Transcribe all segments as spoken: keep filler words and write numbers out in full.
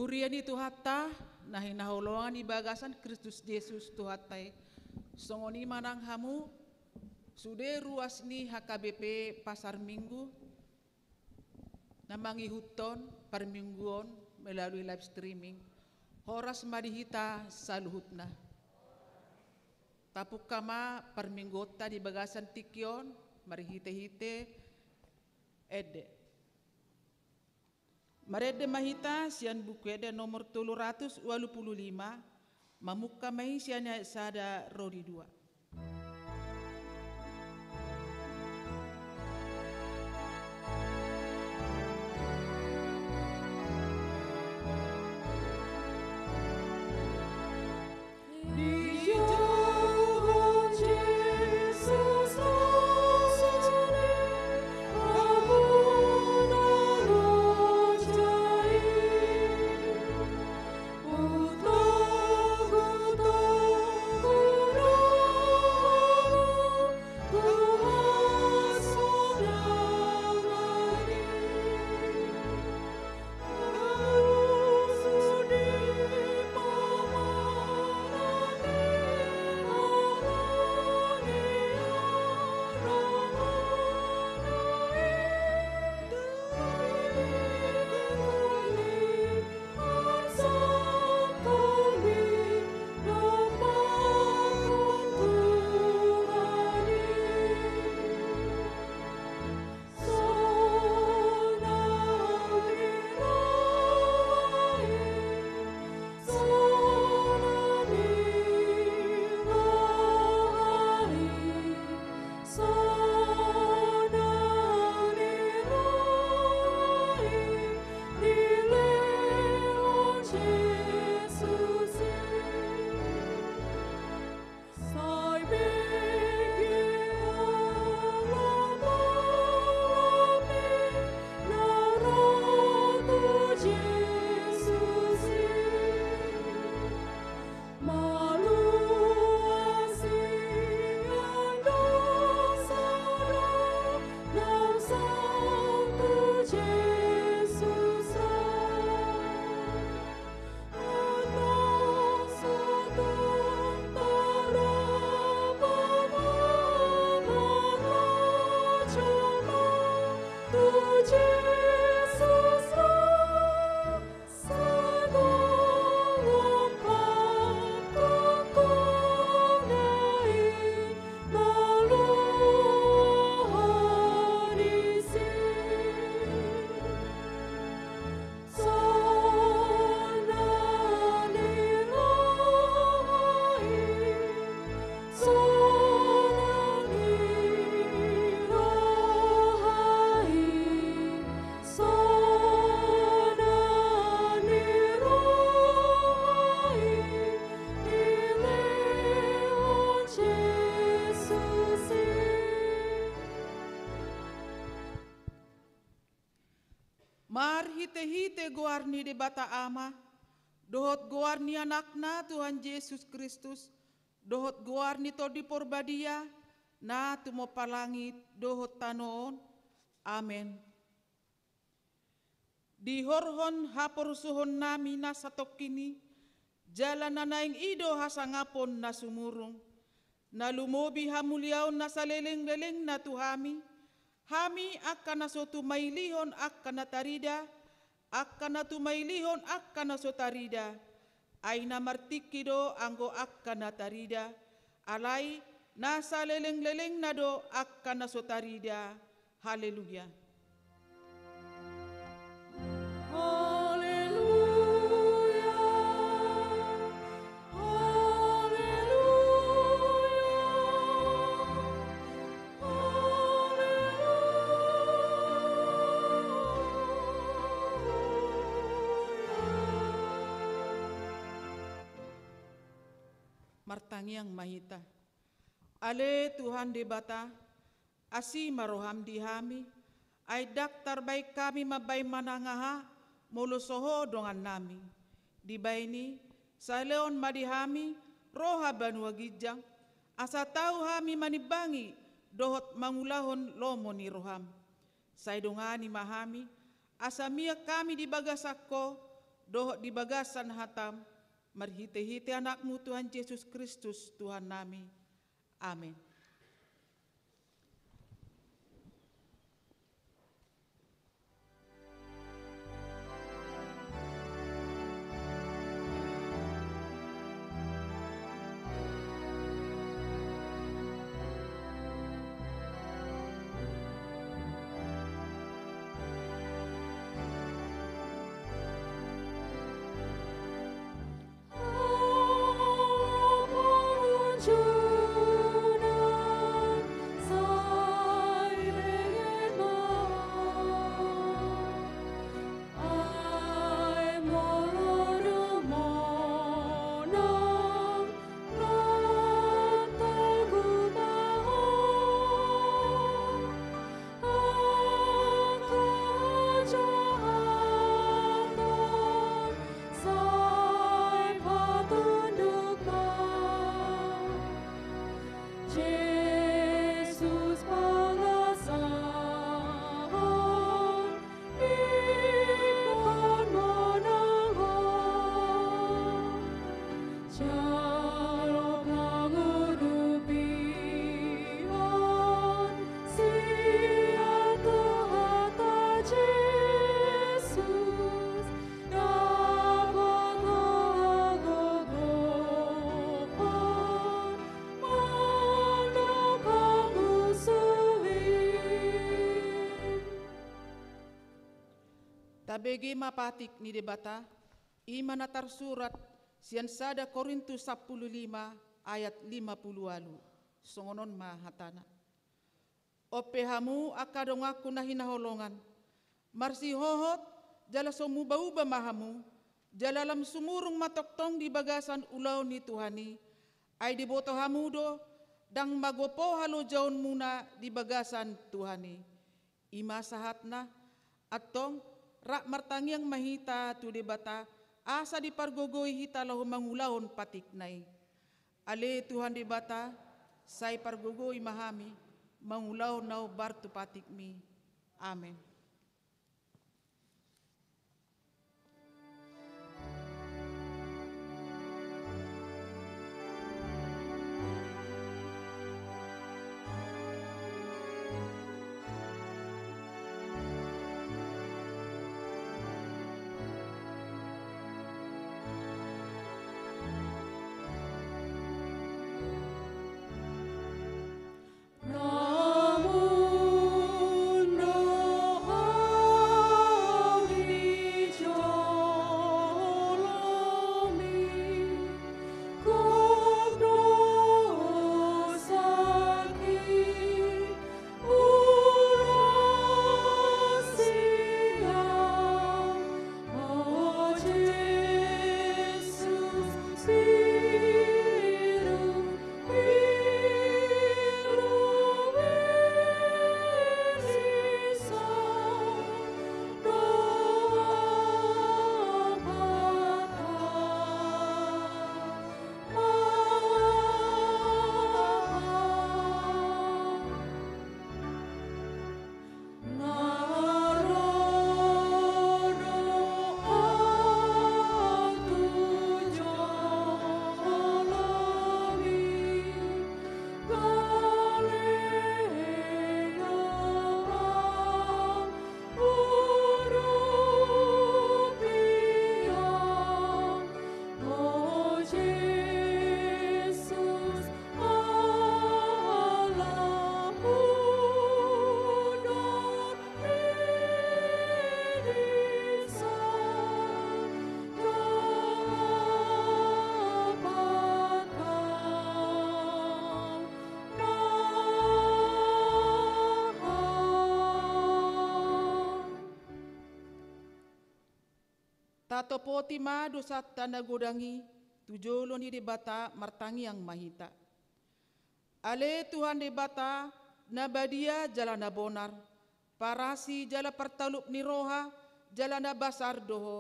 Huria ni Tuhanta, na hinaholongan di bagasan Kristus Jesus Tuhanta i, songon i ma nang hamu, sude ruas ni H K B P Pasar Minggu, na mangihuthon parmingguon melalui live streaming, horas ma di hita saluhutna. Tapungka ma parmingguonta di bagasan tingki on, marhite-hite ende. Marende ma hita sian Buku Ende nomor tolu ratus ualu pulu lima, mamungka ma i sian ayat sada ro di dua. Marhite-hite goar ni Debata Ama, dohot goar ni Anakna Tuhan Jesus Kristus, dohot goar ni Tondi Porbadia, na tumompa langit dohot tano on. Amen. Dihorhon haporsuhonnami na satongkin i, jala na naeng i do hasangapon na sumurung, na lumobi hamuliaon na saleleng-lelengna tu hami, hami angka na so tumailihon angka na tarida, angka na tumailihon angka na so tarida, ai na martingki do anggo angka na tarida, alai na saleleng-lelengna do angka na so tarida. Haleluya. Haleluya. Haleluya. Martangiang ma hita. Ale Tuhan Debata, asi ma roham di hami, ai ndang tarbaen hami mambaen manang aha, molo so Ho dongannami. Dibaen i, salehon ma di hami roha banua ginjang, asa tau hami manimbangi dohot mangulahon lomo ni roham. Sai dongani ma hami, asa mian hami di bagasan Ho, dohot di bagasan hatam, marhitehite Anakmu Tuhan Jesus Kristus, Tuhannami. Amen. Tabege ma patik ni Debata, i ma na tarsurat sian sada Korintus sampulu lima ayat lima pulu ualu. Songon on ma hatana. On pe hamu angka donganku na hinaholongan, marsihohot jala so muba-uba ma hamu, jala lam sumurung ma tongtong di bagasan ulaon ni Tuhan i, ai diboto hamu do, ndang magopo halojaonmuna di bagasan Tuhan i. I ma sahatna, antong, rap martangiang ma hita tu Debata, asa dipargogoi hita laho mangulahon patikna i. Ale Tuhan Debata, sai pargogoi ma hami, mangulahon na hombar tu patikmi. Amen. Tatopoti ma dosanta na godang i tu jolo ni Debata martangiang ma hita. Ale Tuhan Debata, na badia jala na bonar, parasi jala partalup ni roha, jala na basar do Ho,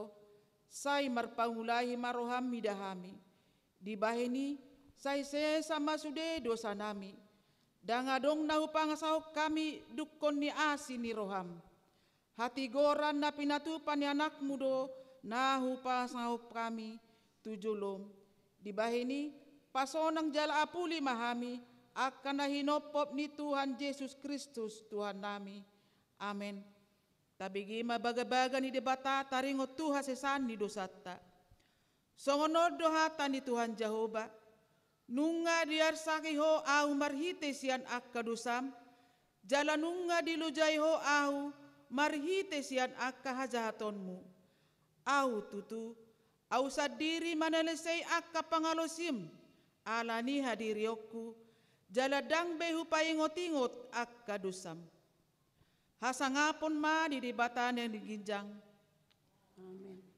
sai marpangulahi ma roham mida hami. Dibahen i, sai sesa ma sude dosanami. Ndang adong na hupangasahon hami dungkon ni asi ni roham. Hatigoran na pinatupa ni anakmu do na hupangasahon hami tu jolom. Dibahen i, pasonang jala apuli ma hami, angka na hinophop ni Tuhan Jesus Kristus Tuhannami. Amen. Tabege ma bagabaga ni Debata taringot tu hasesaan ni dosanta. Songon on do hata ni Tuhan Jahowa: Nunga diarsaki ho ahu marhite sian angka dosam, jala nunga dilojai ho ahu marhite sian angka hajahatonmu. Ahu tutu, ahu sandiri manalesei angka pangalosim, ala ni hadirionku, jala ndang be hupaingotingot angka dosam. Hasangapon ma di Debata na ginjang. Amen.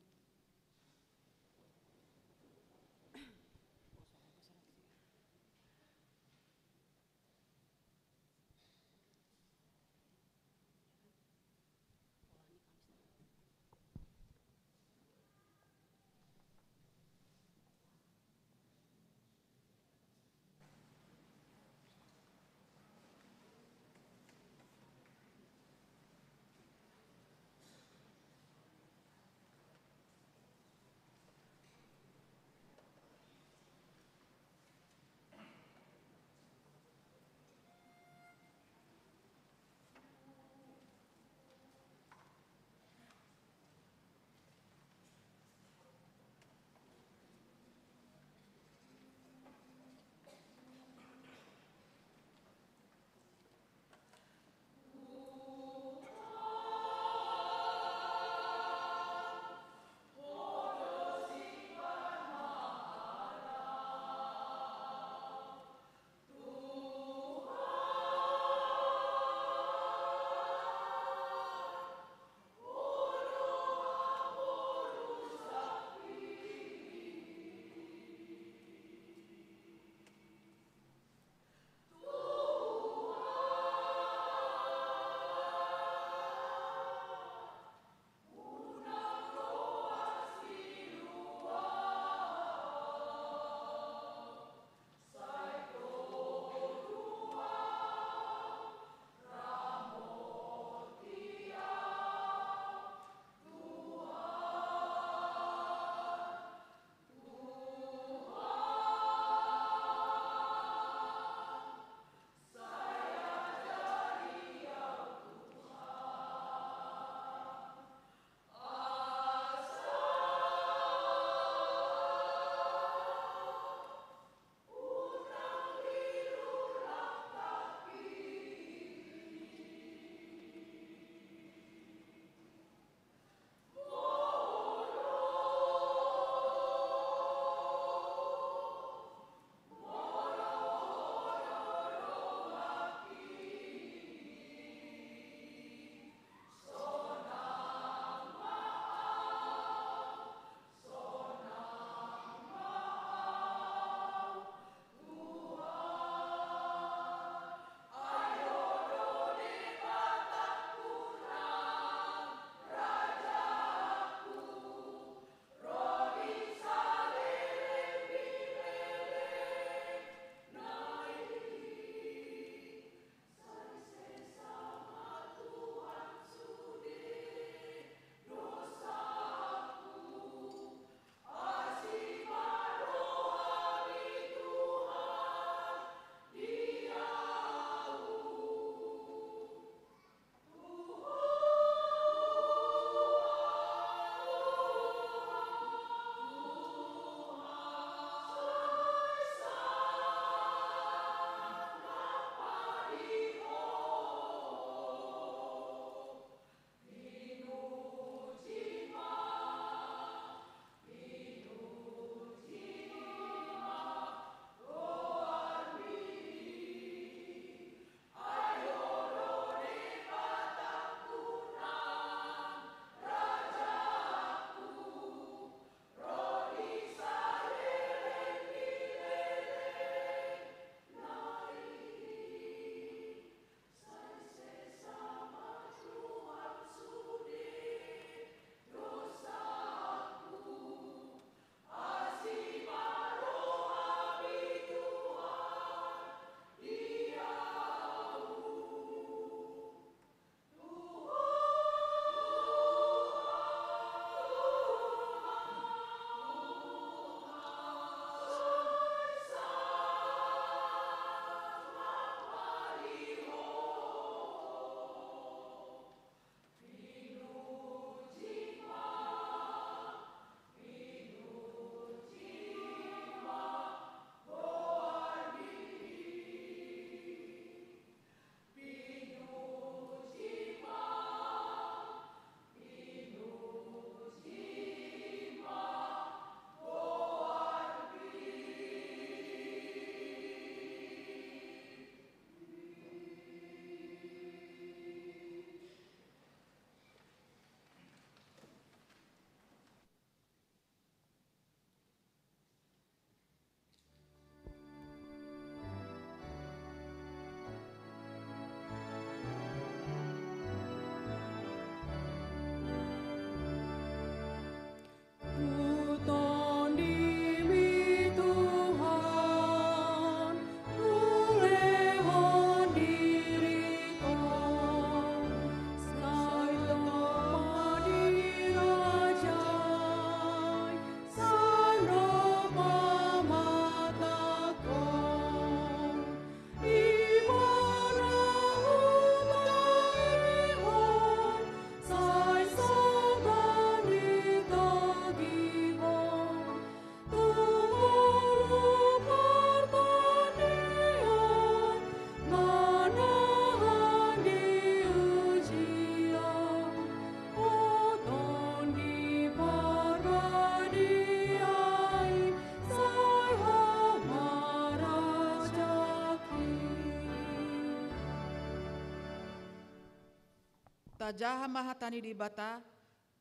Tajaha ma hata ni Debata,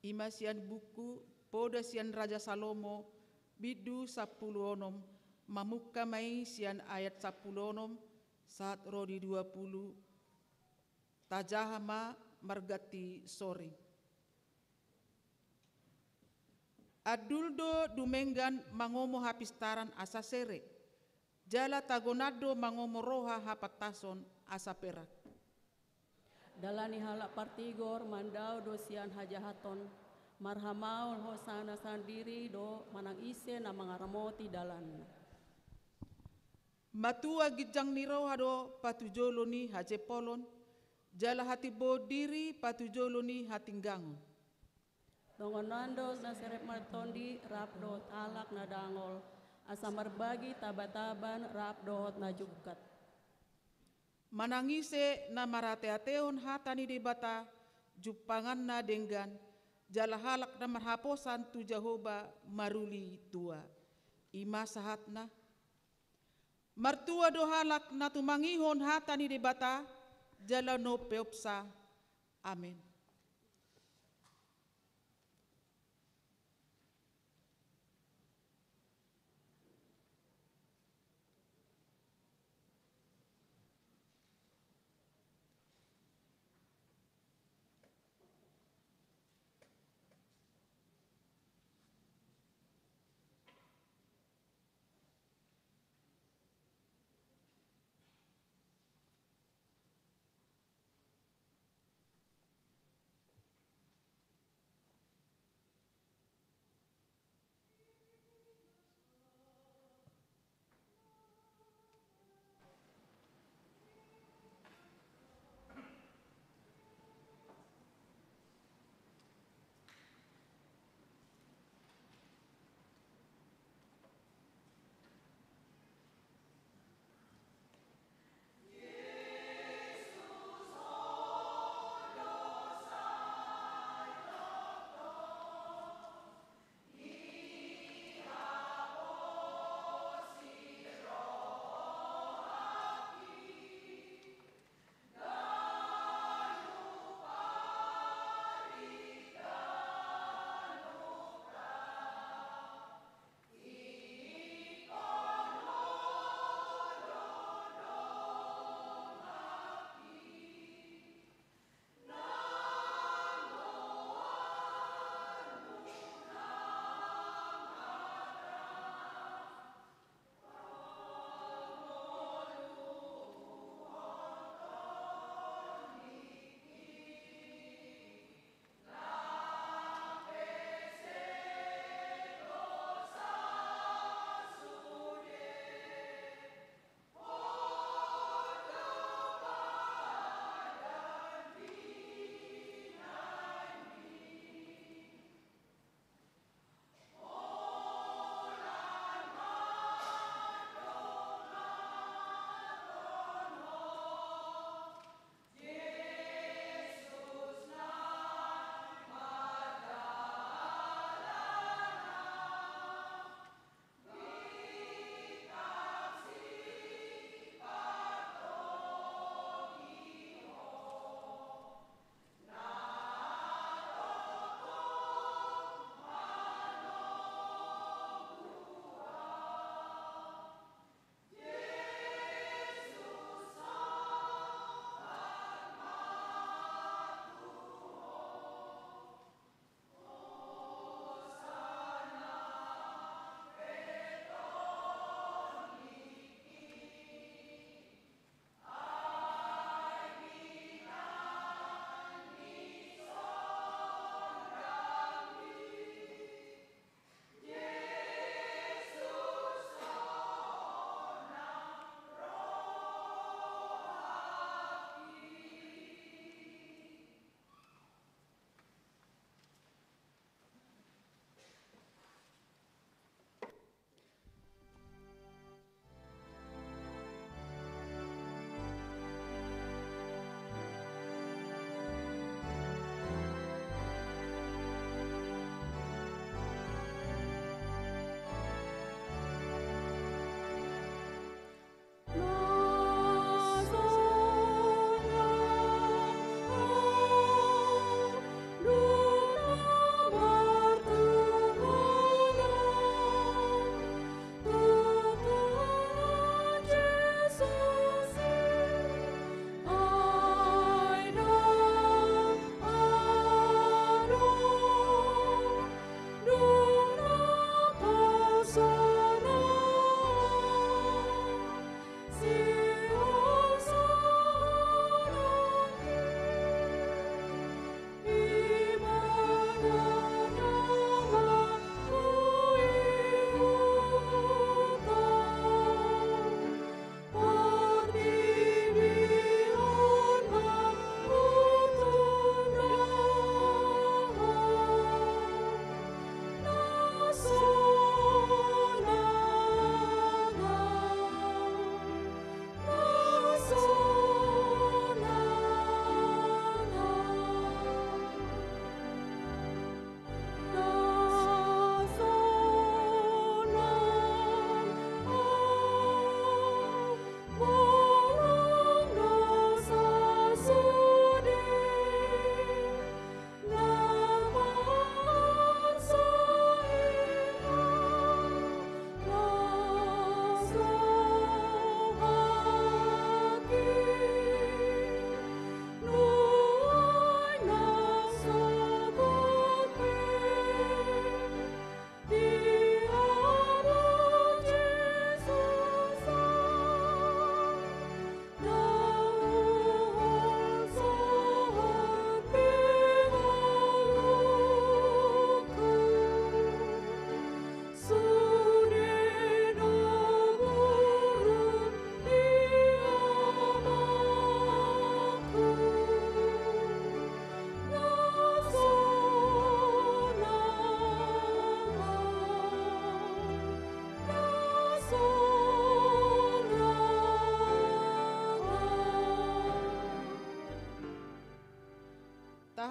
i ma sian buku Poda sian Raja Salomo, bindu sampulu onom, mamungka ma i sian ayat sampulu onom sahat ro di dua pulu. Tajaha ma marganti soring. Andul do dumenggan mangomo hapistaran asa sere, jala tagonan do mangomo roha hapantason asa perak. Dalan ni halak partigor mandao do sian hajahaton, marhamaol hosana sandiri do manang ise na mangaramoti dalanna. Matua ginjang ni roha do patujolo ni hajempolon, jala hatimboon diri patujolo ni hatinggangon. Tongon on do na serep martondi rap dohot halak na dangol, asa marbagi tabataban rap dohot na jungkat. Manang ise na marateatehon hata ni Debata, jumpanganna denggan, jala halak na marhaposan tu Jahowa maruli tua. I ma sahatna. Martua do halak na tumangihon hata ni Debata, jala na umpeopsa. Amen.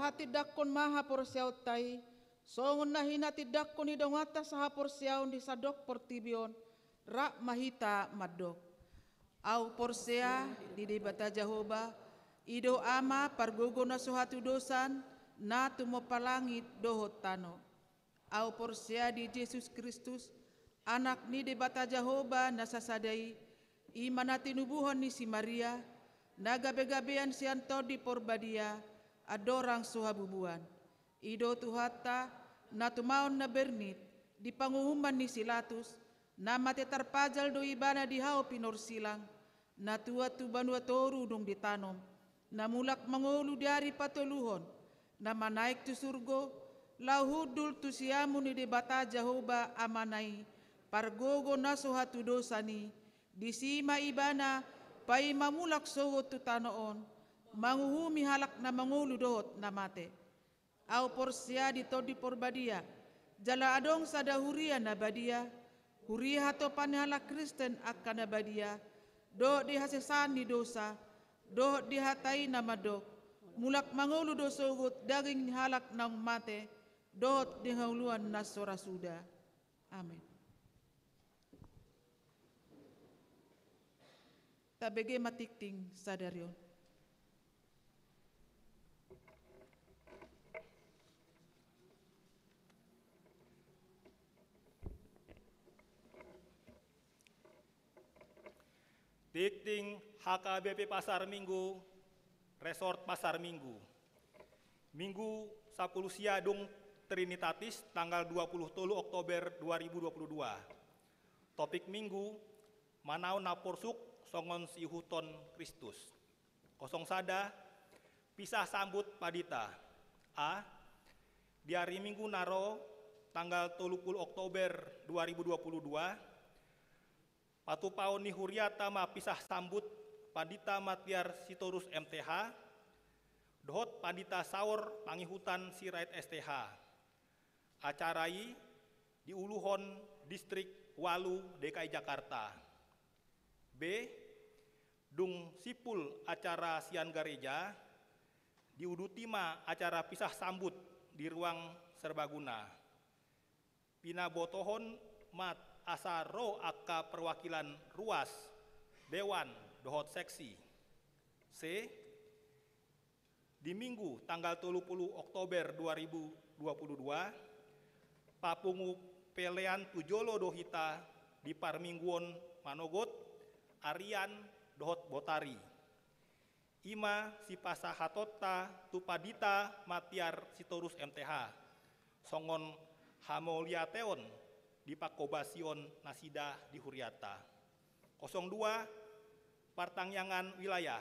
Tahatindangkon ma haporseaonta i, songon na hinatindangkon ni donganta sahaporseaon di sandok portibi on, rap ma hita mandok. Ahu porsea di Debata Jahowa, i do Ama pargogo na so hatudosan, na tumompa langit dohot tano. Ahu porsea di Jesus Kristus, Anak ni Debata Jahowa na sasada i, i ma na tinubuhon ni si Maria, na gabegabean sian Tondi Porbadia, andorang so habubuan. I do Tuhanta, na tumaon na bernit, di panguhuman ni si Latus, na mate tarpajal do ibana di hau pinorsilang, na tuat tu banua toru dung ditanom, na mulak mangolu di ari patoluhon, na manaek tu surgo, laho hundul tu siamun ni Debata Jahowa Amana i, pargogo na so hatudosan i, disi ma ibana paima mulak sogot tu tano on, manguhumi halak na mangolu dohot na mate. Ahu porsea di Tondi Porbadia, jala adong sada huria na badia, huria hatopan ni halak Kristen angka na badia, dohot di hasesaan ni dosa, dohot di hata i na mandok, mulak mangolu do sogot daging ni halak naung mate, dohot di hangoluan na so ra suda. Amen. Tabege ma tingting sadari on. Tingting H K B P Pasar Minggu, Resort Pasar Minggu. Minggu sapuluh sia dung Trinitatis, tanggal dua puluh tolu Oktober dua ribu dua puluh dua. Topik Minggu, manaon na porsuk songon siihuthon Kristus. Kosong sada, pisah sambut pandita. A, di ari Minggu na ro, tanggal tolu puluh Oktober dua ribu dua puluh dua, patupaon ni huriata ma pisah sambut Pandita Matiar Sitorus M T H, dohot Pandita Saur Pangihutan Sirait S T H. Acara i diuluhon Distrik ualu D K I Jakarta. B, dung simpul acara sian gareja, diuduti ma acara pisah sambut di ruang serbaguna. Pinabotohon ma asa ro angka perwakilan ruas, dewan, dohot seksi. C, di Minggu tanggal tolu puluh Oktober dua ribu dua puluh dua, papungu pelean tu jolo do hita di parmingguon manogot, arian, dohot botari. I ma sipasahatonta tu Pandita Matiar Sitorus M T H, songon hamauliateon di pangkobasion nasida di huriata. Kosong dua, partangiangan wilayah.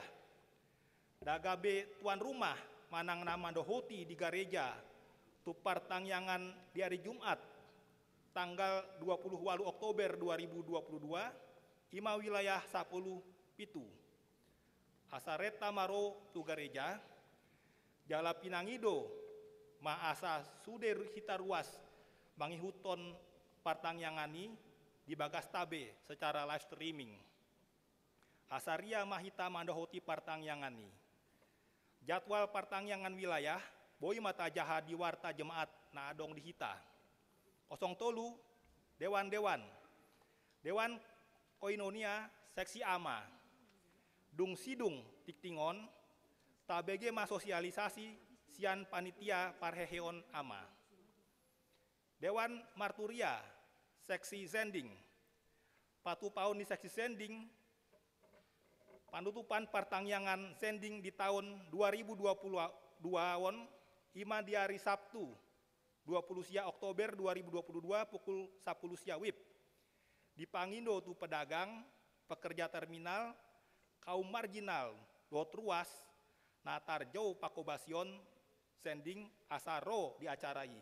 Ndang gabe tuan rumah manang na mandohoti di gareja tu partangiangan di ari Jumat, tanggal dua puluh ualu Oktober dua ribu dua puluh dua, i ma wilayah sapuluh pitu. Asa renta ma ro tu gareja, jala pinangido ma asa sude hita ruas mangihuthon partangiangan i di bagasta be secara live streaming. Asa ria ma hita mandohoti partangiangan i. Jadwal partangiangan wilayah boi ma tajaha di warta jemaat na adong di hita. Kosong tolu, dewan-dewan. Dewan Koinonia Seksi Ama. Dung sidung tingting on, tabege ma sosialisasi sian panitia parheheon Ama. Dewan Marturia Seksi Sending. Patupaon ni Seksi Sending, panutupan partangiangan sending di taon dua ribu dua puluh dua on, i ma di ari Sabtu, dua puluh sia Oktober dua ribu dua puluh dua, pukul sapuluh sia wib. Dipangido tu pedagang, pekerja terminal, kaum marginal, dohot ruas na tarjou pangkobasion sending asa ro di acara i.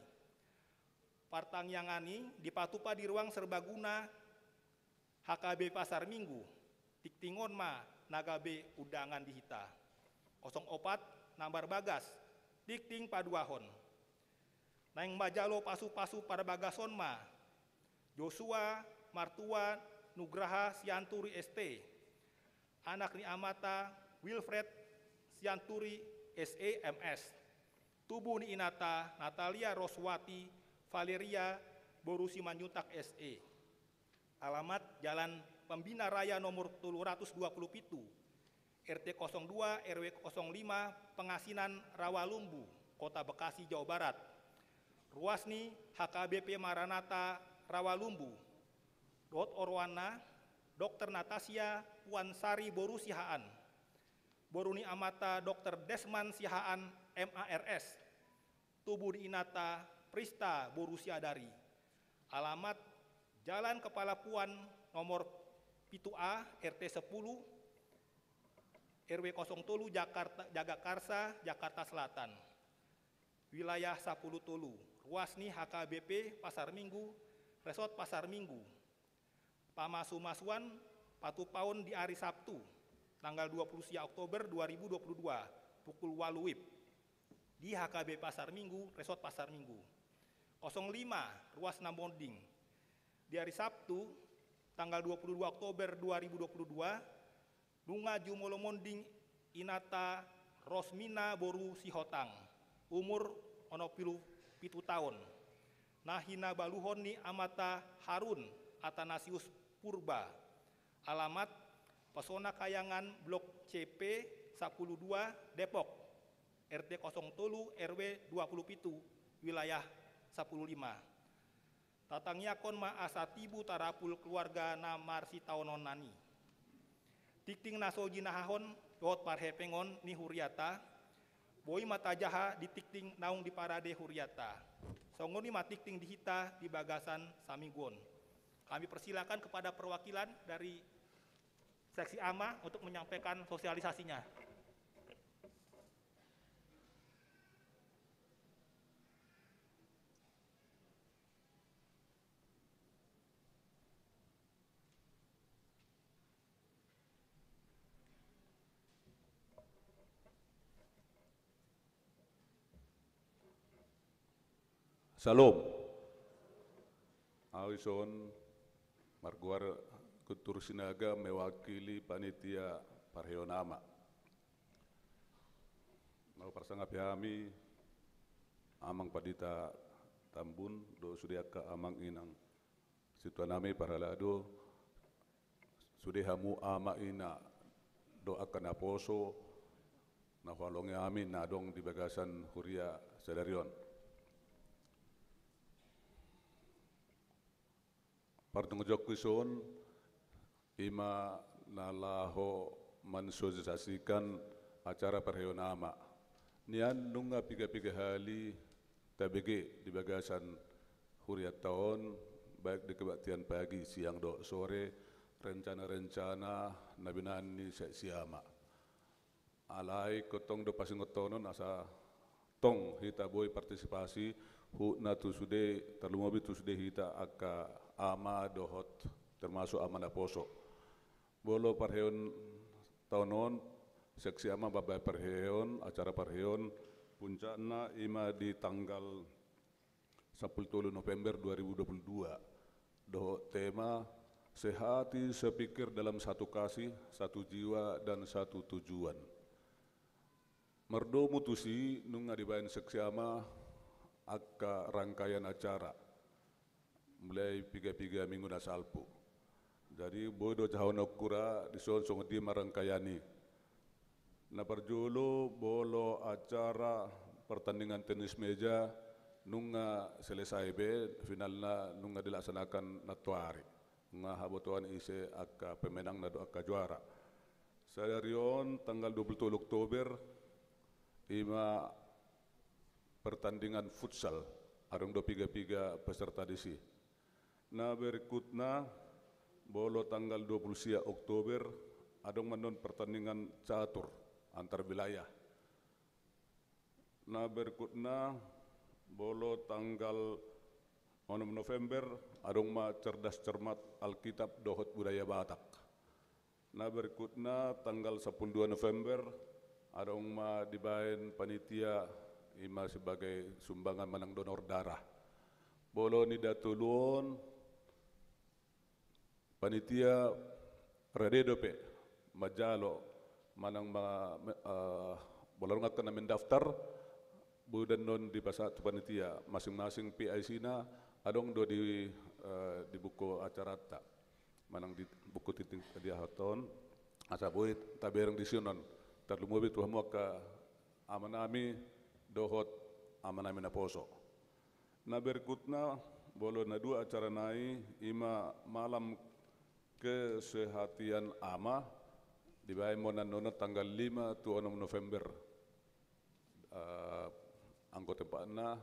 Partangiangan i dipatupa di ruang serbaguna H K B P Pasar Minggu, tingting on ma na gabe undangan di hita. Kosong opat, nambar bagas, tingting paduahon. Naeng manjalo pasupasu parbagason ma Joshua Martua Nugraha Sianturi S T, anak ni amanta Wilfred Sianturi S E M S. Tubu ni inanta Natalia Roswati Valeria boru Simanjuntak S E. Alamat Jalan Pembina Raya nomor tolu ratus dua puluh pitu, R T kosong dua, R W kosong lima, Pengasinan, Rawalumbu, Kota Bekasi, Jawa Barat. Ruas ni H K B P Maranatha Rawalumbu. Dohot oroanna, Dokter Natasia Puansari boru Siahaan. Boru ni amanta Dokter Desman Siahaan, M A R S. Tubu ni inanta Prista boru Siadari. Alamat Jalan Kepala Puan nomor pitu A, R T sepuluh, R W kosong tolu, Jakarta, Jagakarsa, Jakarta Selatan. Wilayah sapuluh tolu, ruas ni H K B P Pasar Minggu, Resort Pasar Minggu. Pamasumasuan patupaon di ari Sabtu, tanggal dua puluh sia Oktober dua ribu dua puluh dua, pukul ualu WIB, di H K B P Pasar Minggu, Resort Pasar Minggu. Kosong lima, ruas na monding. Di ari Sabtu, tanggal dua puluh dua Oktober dua ribu dua puluh dua, nunga jumolo monding inanta Rosmina boru Sihotang, umur onom pulu pitu taon, na hinabaluhon ni amanta Harun Athanasius Purba. Alamat Pesona Kayangan, Blok C P sapuluh dua, Depok, R T kosong tolu, R W dua puluh pitu, wilayah sapuluh lima. Tatangiangkon ma asa tibu tarapul keluarga na marsitaononna i. Tingting na so jinahahon dohot parhepengon ni huriata, boi ma tajaha di tingting naung diparade huriata. Songon i ma tingting di hita di bagasan saminggu on. Kami persilakan kepada perwakilan dari seksi ama untuk menyampaikan sosialisasinya. Syalom. Au ison margoar Guntur Sinaga, mewakili panitia parheon ama. Mauparsangapi hami Amang Pandita Tambun dohot sude angka amang inang sintua nami parhalado, sude hamu ama ina dohot angka naposo na huhalongi hami na adong di bagasan huria sadari on. Partongon jokku ison, i ma na laho mansosialisasikan acara parheon ama. Nian nunga piga-piga hali tabege di bagasan hurianta on, baik di kebaktian pagi, siang dohot sore, rencana-rencana na binahen ni seksi ama. Alai ingkon tong do pasingotonon asa tong hita boi partisipasi, huhutna tu sude, tarlumobi tu sude hita angka ama dohot termasuk ama naposo. Molo parheon taon on, seksi ama mambahen parheon, acara parheon, puncakna i ma di tanggal sampulu tolu November dua ribu dua puluh dua, dohot tema Sehati Sepikir Dalam Satu Kasih, Satu Jiwa, dan Satu Tujuan. Mardomu tusi nunga dibahen seksi ama angka rangkaian acara, mulai piga-piga minggu na salpu. Jadi boi do jahahononku ra dison songon dia ma rangkaian i. Na parjolo molo acara pertandingan tenis meja nunga selesai be, finalna nunga dilaksanakan nantoari. Nunga habotoan ise angka pemenangna dohot angka juara. Sadari on tanggal dua puluh tolu Oktober, i ma pertandingan futsal, adong do piga-piga peserta disi. Na berikutna, molo tanggal dua puluh sia Oktober, adong ma annon pertandingan catur antar wilayah. Na berikutna, molo tanggal onom November, adong ma Cerdas Cermat Alkitab dohot Budaya Batak. Na berikutna tanggal sampulu dua November, adong ma dibahen panitia, i ma sebagai sumbangan manang donor darah. Molo ninna tolu on, panitia rade dope manjalo manang ma, me-, eh, molo adong angka na mendaftar, boi do annon dipasahat tu panitia, masing-masing P I C-na adong do di, eh, di buku acaranta. Manang di buku tintin di aha on, asa boi tabereng disi annon, tarlumobi tu hamu angka amanami dohot amanami naposo. Na berikutna, molo na dua acara nai, ima malam kesehatan ama, dibaen ma annon tanggal lima tu onom November. Eh, anggo tempatna,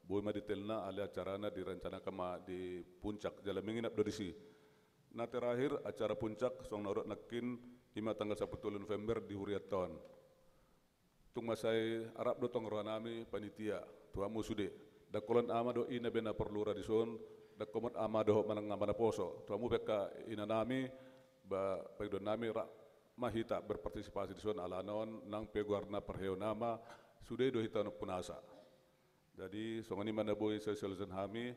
boi ma detailna, alai acarana direncanakan ma di Puncak, jala menginap do disi. Na terakhir, acara puncak songon na hudok nangkin, ima tanggal sampulu tolu November di hurianta on. Tung mansai rap do tong rohanami panitia tu hamu sude. Ndang holan ama dohot ina be na parlura dison, ndang holan ama dohot manang ama naposo. Tu hamu pe angka inanami, ba, pangidoannami, rap ma hita berpartisipasi dison, ala annon nang pe goarna parheon ama, sude do hita onompunasa. Jadi, songon i ma na boi sai sialosan hami,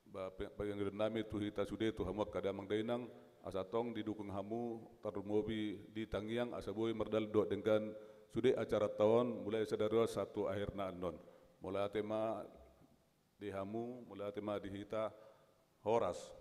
ba, pe-, pangidoannami tu hita sude, tu hamu angka damang dainang, asa tong didukung hamu, tarlumobi di tangiang, asa boi mardalan dohot denggan sude acaranta on, mulai sadari on sahat tu akhirna annon. Mauliate ma di hamu, mauliate ma di hita, horas.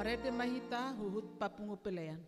Rende ma hita huhut papungu pelean.